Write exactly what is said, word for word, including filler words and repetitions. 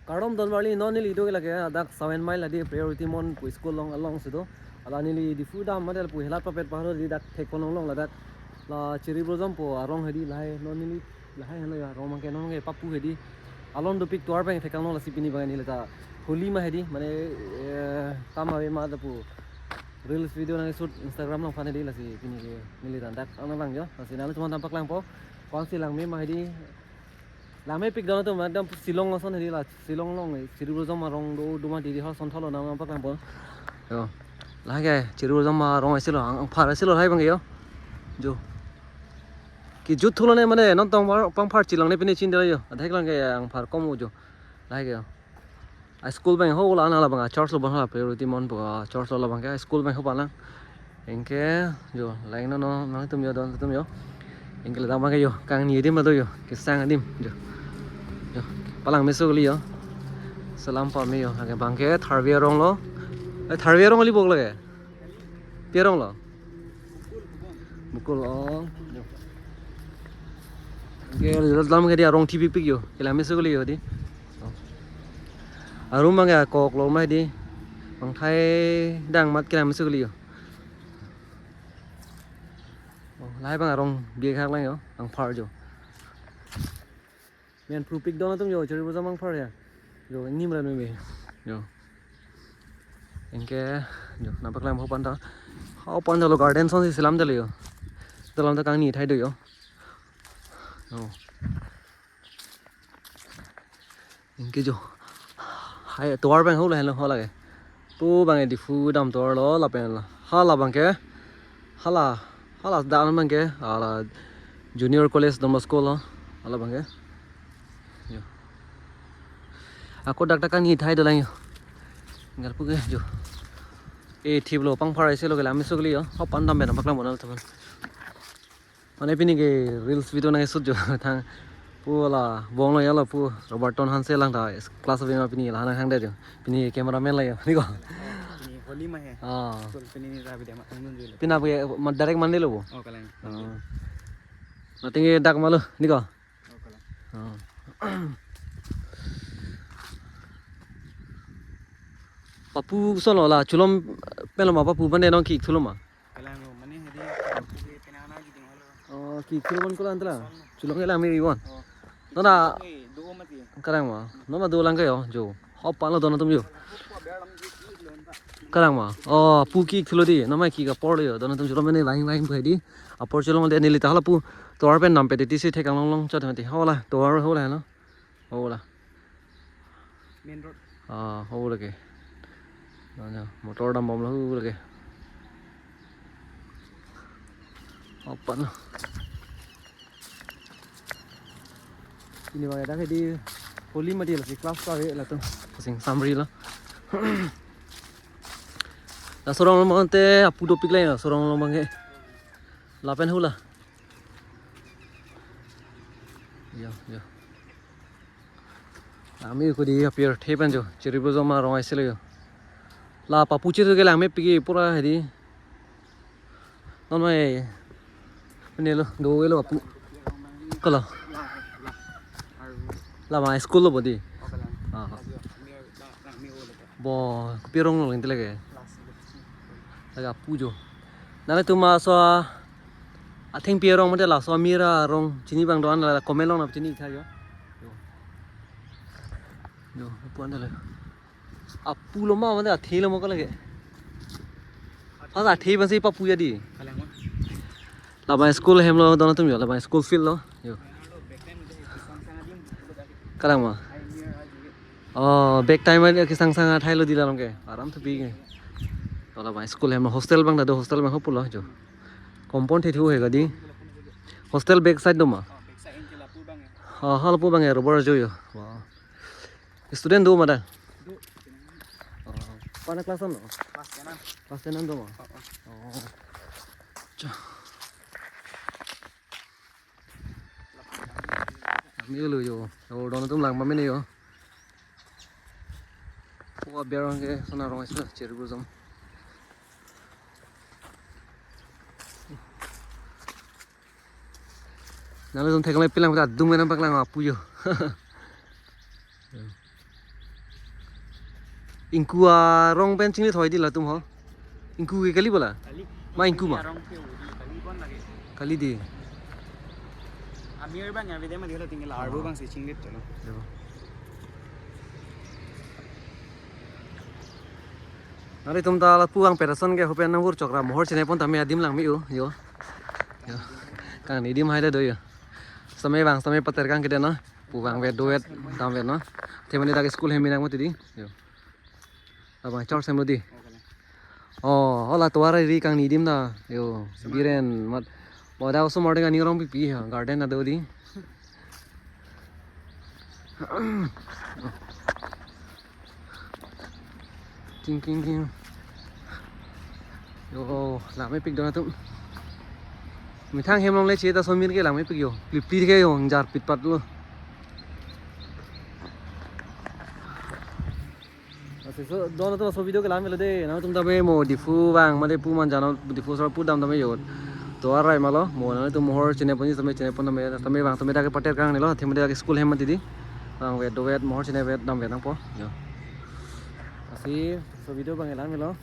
Kardom donmarli, non neli do lake, ah, dak seven mile hedi Priority Mon pu school along, along si do. Hala neli Diphu dam mate lapu helat papet pahar hedi dak thek ponlong ladak. La cherry blossom pu arong hedi lahai, non neli lahai henlo ya, arong abangke non ke papu hedi. Alon dopik tovar abang theklong lasi pini abang neli ta Holi ma hedi, mane, eh, kam ave ma ta pu reels video nang shoot Instagram along aphan hedi lasi pini ke neli ta dak nanglang jo. Lasi nanglitum aphan nangpaklangpo. Ko-ansi langme ma hedi. Langmepik don atum, ekdom Shillong ason hedi la, Shillong along, eh, cherry blossom arong do, do ma didi hor son tholo nang paklangpo. Yo. Lahai ke cherry blossom arong isi lo, ang, angphar isi lo lahai abangke yo. Jo. Kejut thulo ne mane, non tong par, pangphar chelang ne pine chin dela yo. Adhek lang ke angphar kom jo. Lahai ke yo. A school abang ho la, na labang a church lo abang ha, Priority Mon pu a church lo labang ke a school abang ho palang. Anke jo, lain no, no, nangtum yo, don tum yo. Anke la abangke yo, kangni adim do yo, kesang adim jo. Jo, palangmeso kali yo. Selam pame yo, anke abangke Tharve arong lo. Eh, Tharve arong kali bok lake. Pi arong lo? Bukul, oh. Anke result alam ke hedi arong thipikpik yo. Kelangmeso kali yo hedi. Oh. Arum abangke akok lo ma hedi. Bang thai dang amat kelangmeso kali yo. Oh, lahai abang arong bi khak lang yo. Angphar jo. Men phrupik don atum jo, cherry blossom angphar ya. Jo, ingnim ran me. Jo. Anke, jo, nangpaklang ho panta. Ho panta lo garden ason si selam dela yo. Dalam ta kangni thai do yo. Jo. Anke jo. Hai, tovar abang ho la, ho lake. Pu abangke Diphu dam tovar lo lapen la. Hala abangke. Hala, hala dan abangke. Hala Junior College Don Bosco lo. Hala abangke. Jo. Ako dak dak kangni thai dolang yo. Ngal puke jo. E thip lo pangphar isi lo kelangmeso kali yo. Ho pan dam ben paklangpo nanglitum aphan. Mane pini ke reels video nang shoot jo thang pu la bong lo ya lo pu Roberton Hanse lang ta class ave ma pini la nang hang det jo. Pini cameraman la yo. Ni ko. Pini Holi ma he. Ah. School pini ni rabi dia ma angdun jo. Pina pu ma direct mandi lo bo. Oh, kalang. Ah. Nothing dak ma lo ni ko. Oh, kalang. Ah. Papu son lo la chulom pen lo ma papu bande nong ki thulo ma. Kalang lo, mane hedi, hedi penang na giding holo. Oh, ki kilo bon kulan tela. Chulong ke lang me iwan. Oh. Nona. Eh, do mati. Karang ma. Nona do lang kayo, jo. Hop palo don atum jo. Karang ma. Oh, pu ki kilo di. Nama ki ka por yo. Don atum chulong mane lain lain pu di. Apor chulong de neli ta hala pu. Tovar pen nam pe di si thek long long chot mati. Hola, tovar hola no. Hola. Main road. Ah, ho lake. Nanya, motor dam bom lo ho lake. Apa na? Ini bang ada di Holi mati lagi kelas kali lah tuh. Sing samri lo. Laso arong lo mate apu dopik lai laso arong lo mangke. Lapen hula. Yo, yo. Ami ko di apir the pen jo, cherry blossom arong isi lo yo. La papu chir ke langmepik pura hedi. Non mai. Pini lo, do lo apu. Kalo. Lama school lo bodi. Ah. Bo, kopi arong lo linte lake. Lake apu jo. Nanglitum laso athengpi arong mate laso amir arong chini abang do-an la comment along nangchini tha jo. Jo. Jo, apu anta le. Apu lo ma mate athe lo ma ko lake. Pas athe bang si papu ya di. Kalang ma. Labang school hem lo don atum jo, labang school field lo. Jo. Kalang ma. Oh, back time aja kesang sang athai lo di la long ke. Aram thupi ke. Tola bang school hem lo hostel abang ta do, hostel abang ho pulo jo. Compound the thu he ga di. Hostel back side do ma. Oh, hal pu abang ya rubber jo yo. Wow. Student do ma da. Oh, pana class on? Class ten an. Class ten an do ma. Oh. Cha. Ami ulu yo, yo don atum lang pamene yo. Pua biar orang ke sana orang itu cherry blossom. Nanglitum theklong pilang pita dung menam paklang apu yo. Ingku arong pen chinglit hoi di latum ho. Ingku ke kali bola? Kali. Ma ingku ma? Arong ke udi, kali bon lagi. Kali di. Ami ori bang ya video mati lo tinggal arbo bang si chinglit lo. Yo. Nanglitum ta lapu vangpet ason ke hopen nang vur chokra mohor chinepon tame adim lang me-o. Yo. Yo. Kangni adim hai ta do yo. Same vang same pater kang kede no. Pu vangvet dovet damvet no. Athema ne dak school hem nang mati di. Yo. Labang chor sem lo di. Oh, hola tovar ri kangni adim ta. Yo, biren mat. Boda osomar de kangni arong pipi ha, garden ado di. Ting ting ting. Yo, lang mepik do latum. Methang hem along le che ta somir ke lang mepik yo. Plip plip ke yo, jar pit pat lo. Lasi so, don latum laso video ke lang melo de. Nangtum tame mo Diphu vang mate pu man jano Diphu sar pu dam tame yo. Tovar rai ma lo, mo nangtum mohor chinepon tame chinepon tame tame vang tame dak pater kang ne lo, athema dak school hem mati di. Vangvet dovet mohor chinevet damvet nangpo. Yo. Lasi so video abang lang melo.